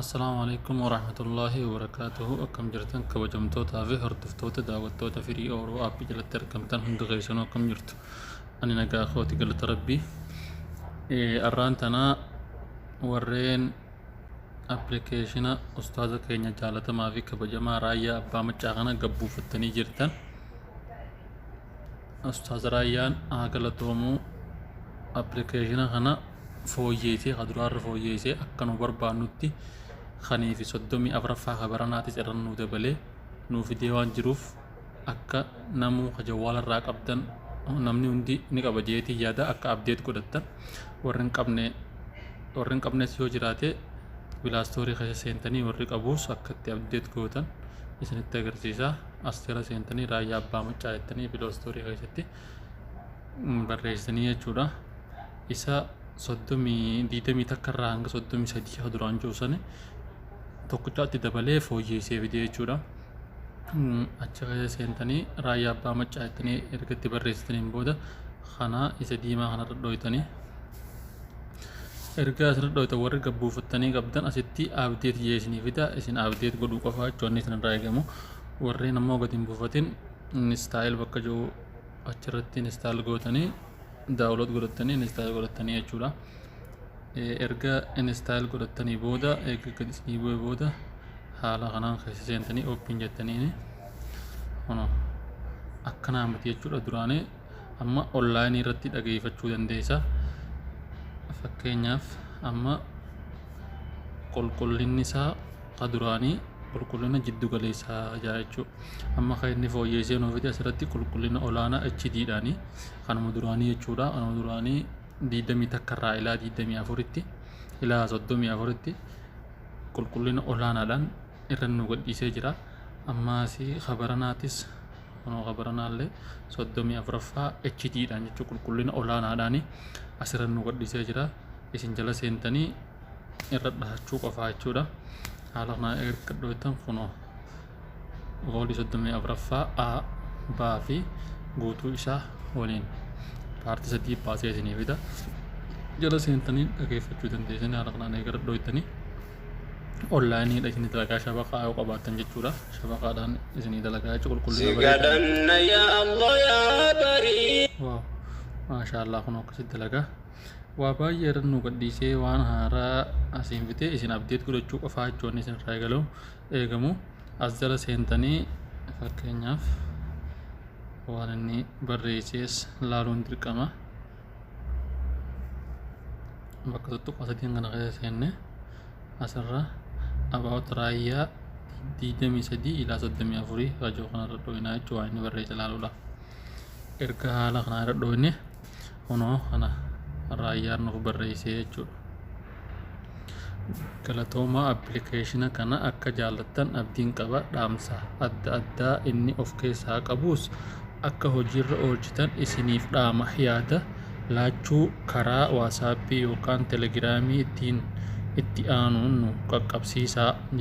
Assalaamu Aleykum Warahmatullaahi Wabarakaatuhu. Akkam jirtan, kabajamtootaa fi hordoftoota, daawwattoota Firii Ooroo Aappii jalatti argamtan hundi keessanuu? Akkam jirtu? Ani nagaa kooti, galata Rabbii. Arraan tanaa warreen appilikeeshina ustaaza keenya jaalatamaa fi kabajamaa Raayyaa Abbaa Maccaa kana gabbuufattanii jirtan, Ustaaz Raayyaan haa galatoomuu. Appilikeeshina kana fooyyeessee, ka duraarra fooyyeessee, akka nu barbaannutti kanii fi 34ffaa ka baranaatis irra nu dabalee nuu fidee waan jiruuf, akka namuu ka jawwaala irraa qabdan, namni hundi ni qaba jeetii yaada, akka update godhattan. Warri hin qabne, warri hin qabnes yoo jiraate Play Store keessa seentanii, warri qabuus akka itti update gootan isinitti agarsiisa. As jala seentanii Raayyaa Abbaa Maccaa jettanii Play Store keessatti barreessanii jechuudha. Isa 21 irraa hanga 33 ka duraan jiru sani tokkichaatti dabalee fooyyeessee fidee jechuudha. Achi keessa seentanii Raayyaa Abbaa Maccaa jettanii erga itti barreessitaniin booda, kana isa diimaa kanarra dhooytanii, erga asirra dhooytan, warri gabbuufattanii qabdan asitti update jee isinii fida. Isin update godhuu qofa jechuun isin irraa eegamu. Warreen ammoo gadi hin buufatin, install bakka jiru achirratti install gootanii, download godhattanii, install godhattanii jechuudha. Erga install godhattanii booda, erga gadi isinii bu'e booda, haala kanaan keessa seentanii open jettaniini kunoo akkanaa miti jechuudha. Duraanii amma onlaayinii irratti dhageeffachuu dandeessa. Fakkeenyaaf, amma qulqullinni isaa ka duraanii qulqullina jiddu galeessaa jira jechuudha. Amma kan inni fooyyeessee nuuf fide asirratti qulqullina olaanaa HD dhaani, kanuma duraanii jechuudha. Kanuma duraanii 21 irraa ilaa 24tti, ilaa 34tti qulqullina olaanaadhaan irra nu gadhiisee jira. Ammaas kabaranaatis kunoo kabaranaallee 34ffaa HD dhaan jechuudha, qulqullina olaanaadhaan asirra nu gadhiisee jira. Isin jala seentanii irra dhahachuu qofaa jechuudha. Haala kanaan erga dhoytan, kunoo goolii 34ffaa A baa fi guutuu isaa waliin paartii sadii baasee isinii fida. Jala seentanii dhageeffachuu dandeessanii. Haala kanaan eega dhoytanii, onlaayiniidha isinii dalagaa, shabaqaa yoo qabaattan jechuudha. Shabaqaadhaan isinii dalagaa jechuudha, qulqullina Si bareedaa. kadhanna yaa Allah yaa barii. Wow, maashaallah, kun akkasitti dalagaa. Waa baay'ee irra nu gadhiisee, waan haaraa asiin fitee, isin update godhachuu qofaa jechuun isin irraa eegamu. As jala seentanii, fakkeenyaaf, waan inni barreessees laaluun dirqama. Bakka tuttuqaa sadiin kana keessa seenne, asirra about Raayyaa 23 ilaa 34 rajoo kanarra dho'inaa jechuun waan inni barreesse laaluudha. Erga haala kanaa irra dho'ine, kunoo kana Raayyaan nuuf barreessee jechuudha. Galatoomaa, appilikeeshina kana akka jaallattan abdiin qaba. Dhaamsa adda addaa inni of keessaa qabus akka hojiirra oolchitan isiniif dhaama. Yaada laachuu karaa WhatsAppii yookaan Telegiraamii ittiin itti aanuun nu qaqqabsiisaa.